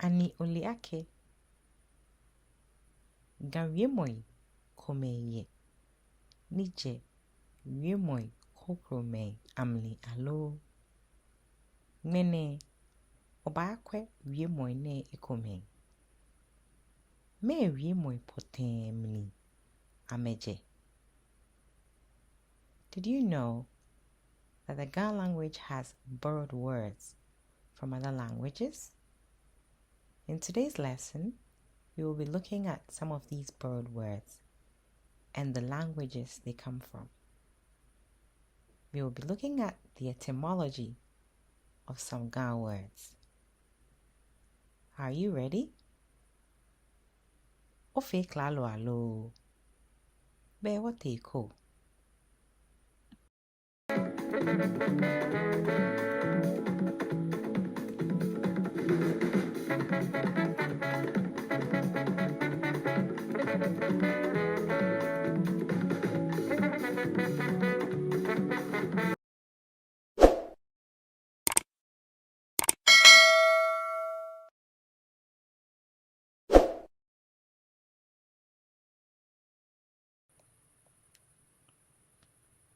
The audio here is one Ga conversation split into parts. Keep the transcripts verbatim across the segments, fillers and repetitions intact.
Ani ole akɛ Ga wiemɔi komɛi yɛ ni jɛ wiemɔi krokomɛi amli aloo? Ŋmɛnɛ obaakwɛ wiemɔi nɛɛ ekomɛi. Mɛɛ wiemɔi pɔtɛɛ mli amɛjɛ? Did you know that the Ga language has borrowed words from other languages? In today's lesson, we will be looking at some of these borrowed words and the languages they come from. We will be looking at the etymology of some Ga words. Are you ready? Ofee klalo aloo? Bɛ wɔtee ko.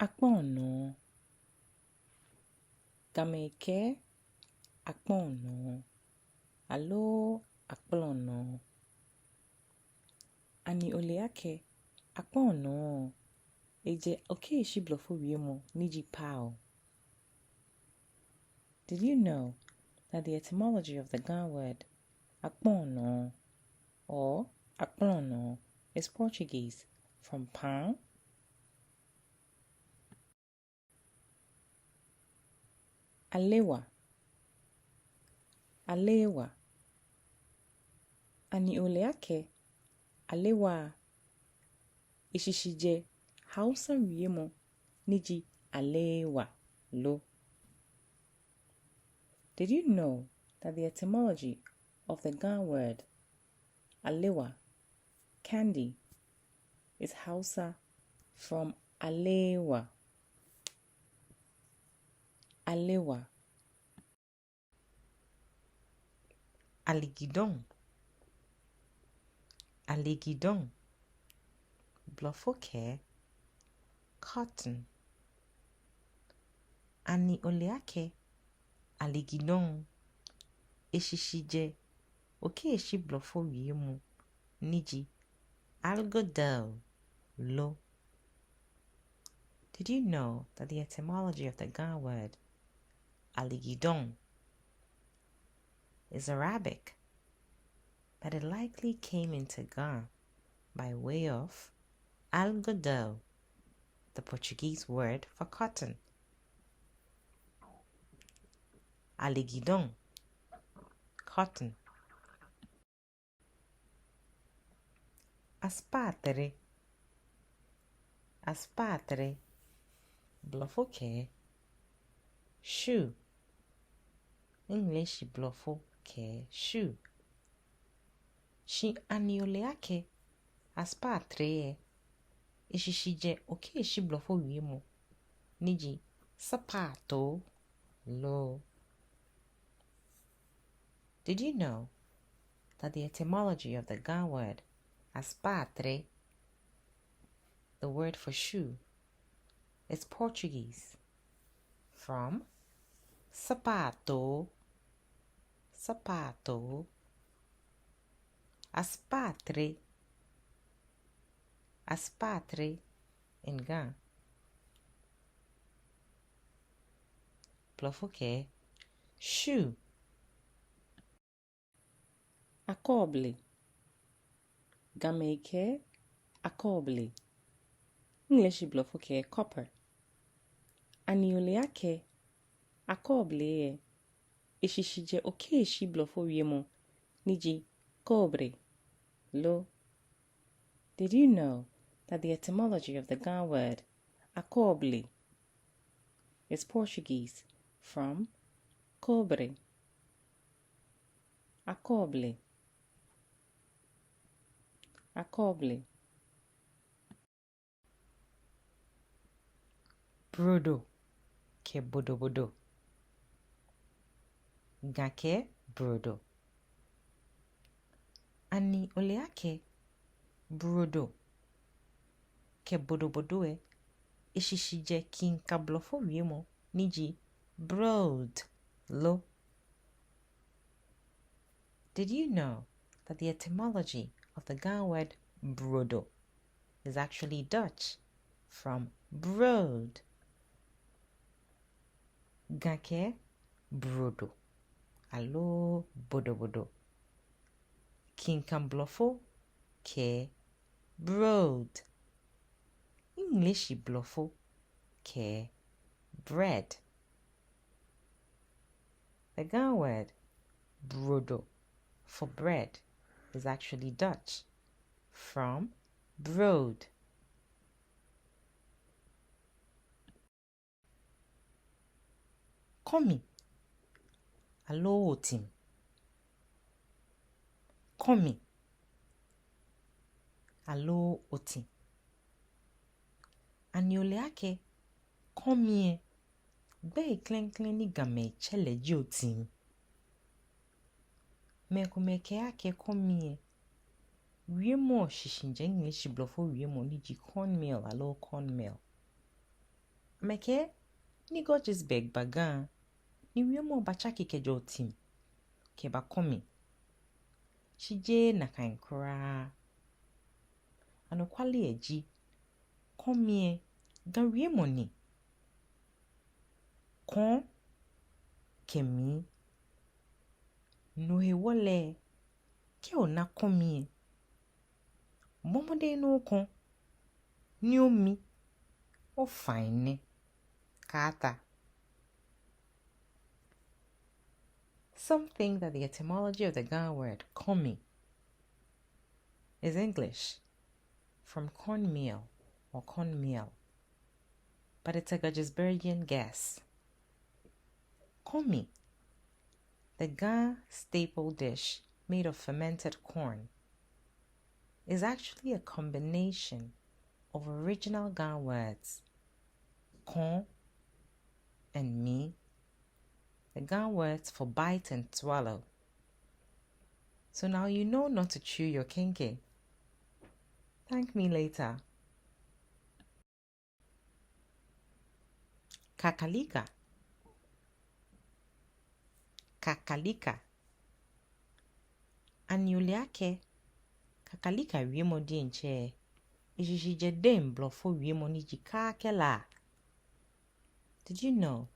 Akpɔnɔ. Gamɛi kɛɛ akpɔnɔ aloo akplɔnɔ. Ani ole akɛ akpɔnɔ ejɛ Okeeshi blɔfo wiemɔ ni ji pal? Did you know that the etymology of the Ga word akpɔnɔ or akplɔnɔ is Portuguese from pão? Alewa. Alewa. Ani ole akɛ alewa eshishi jɛ Hausa wiemɔ ni ji alewa lo? Did you know that the etymology of the Ga word alewa, candy, is Hausa from alewa? Alewa. Aligidon. Aligidon. Blɔfo kɛɛ cotton. Ani ole akɛ aligidon eshishi jɛ Okeeshi blɔfo wiemɔ ni ji algodão lo? Did you know that the etymology of the Ga word aligidon is Arabic, but it likely came into Ga by way of algodão, the Portuguese word for cotton? Aligidon, cotton. Aspaatere. Aspaatere. Blɔfo kɛɛ shoe. English blɔfo kɛɛ shoe. Shi ani ole akɛ aspaatere lɛ eshishi jɛ Okeeshi blɔfo wiemɔ ni ji sapato lo? Did you know that the etymology of the Ga word aspaatere, the word for shoe, is Portuguese from sapato? Sapato. Aspaatere. Aspaatere in Ga. Blɔfo kɛɛ shoe. Akɔɔble. Gamɛi kɛɛ akɔɔble. English blɔfo kɛɛ copper. Ani ole akɛ akɔɔble lɛ eshishi jɛ Okeeshi blɔfo wiemɔ ni ji cobre lo? Did you know that the etymology of the Ga word akɔɔble is Portuguese from cobre? Akɔɔble. Akɔɔble. Brodo kɛ bodobodo. Ga kɛɛ brodo. Ani ole akɛ brodo kɛ bodobodo lɛ, eshishi jɛ Kinka Blɔfo wiemɔ ni ji brood lo? Did you know that the etymology of the Ga word brodo is actually Dutch from brood? Ga kɛɛ brodo aloo bodobodo. Kinka Blɔfo kɛɛ brood. English Blɔfo kɛɛ bread. The Ga word brodo for bread is actually Dutch from brood. Kɔmi aloo otim. Kɔmi aloo otim. Ani ole akɛ kɔmi lɛ, gbɛi klɛŋklɛŋ ni Gamɛi tsɛɔ lɛ ji otim? Mɛi komɛi kɛɛ akɛ kɔmi lɛ, wiemɔ lɛ shishi jɛ English Blɔfo wiemɔ ni ji cornmeal aloo corn meal. Amɛkɛɛ ni Gɔjis bɛ gba Ga, ni wiemɔ lɛ batsake kɛjɛ otim kɛba kɔmi. Shi jeee nakai kwraa. Anɔkwale lɛ ji, kɔmi lɛ, Ga wiemɔ ni. Kɔŋ kɛ mi. No hewɔ lɛ, kɛ ona kɔmi lɛ, bɔ mɔdɛŋ ni okɔ ni omi, ofainɛ, kaata. Some think that the etymology of the Ga word kɔmi is English, from cornmeal or cornmeal, but it's a Georgesburgian guess. Kɔmi, the Ga staple dish made of fermented corn, is actually a combination of original Ga words, kɔŋ and mi, the Ga words for bite and swallow. So now you know not to chew your kenkey. Thank me later. Kakalika. Kakalika. Ani ole akɛ kakalika wiemɔ diɛŋtsɛ, eshishi jɛ Dɛŋ Blɔfo wiemɔ ni ji kakerlak? Did you know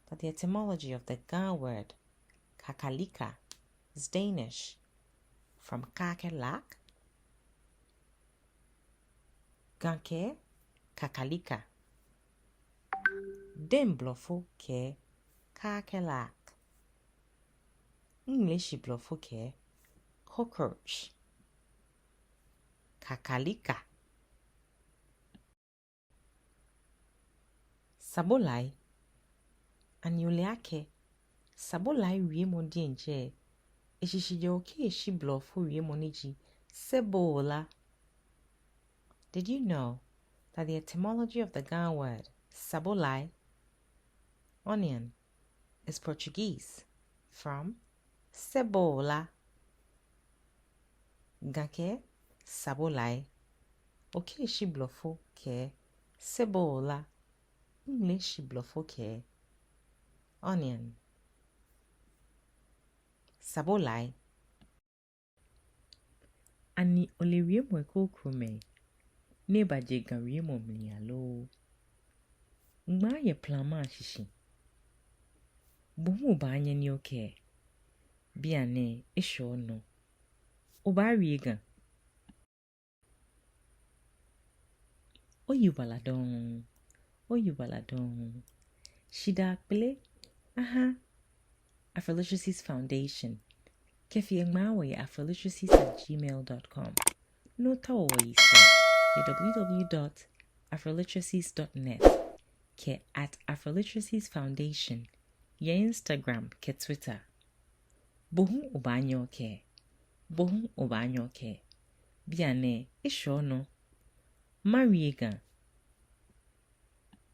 that the etymology of the Ga word kakalika is Danish, from kakerlak? Ga kɛɛ kakalika. Dɛŋ Blɔfo kɛɛ kakerlak. English Blɔfo kɛɛ cockroach. Kakalika. Sabolai. Ani ole akɛ sabolai wiemɔ diɛŋtsɛ, eshishi jɛ Okeeshi Blɔfo wiemɔ ni ji cebola? Did you know that the etymology of the Ga word sabolai, onion, is Portuguese, from cebola? Ga kɛɛ sabolai. Okeeshi Blɔfo kɛɛ cebola. English Blɔfo kɛɛ onion. Sabolai. Ani ole wiemɔi krokomɛi ni ba jɛ Ga wiemɔ mli aloo? Ŋmaa yɛ plama shishi. Bo hu obaanyɛ ni okɛɛ. Bianɛ eshɛ onɔ. Obaawie Ga. Oyiwaladɔŋŋ. Oyiwaladɔŋŋ. Shidaa kpele aha Afroliteracies Foundation. Kɛfee ŋmaa wɔ yɛ afroliteracies at gmail dot com. Ni otao wɔ yisɛɛ yɛ w w w dot afroliteracies dot net kɛ at afroliteracies foundation yɛ Instagram kɛ Twitter. Bo hu obaanyɛ okɛɛ. Bo hu obaanyɛ okɛɛ. Bianɛ eshɛ onɔ. Mawie Ga.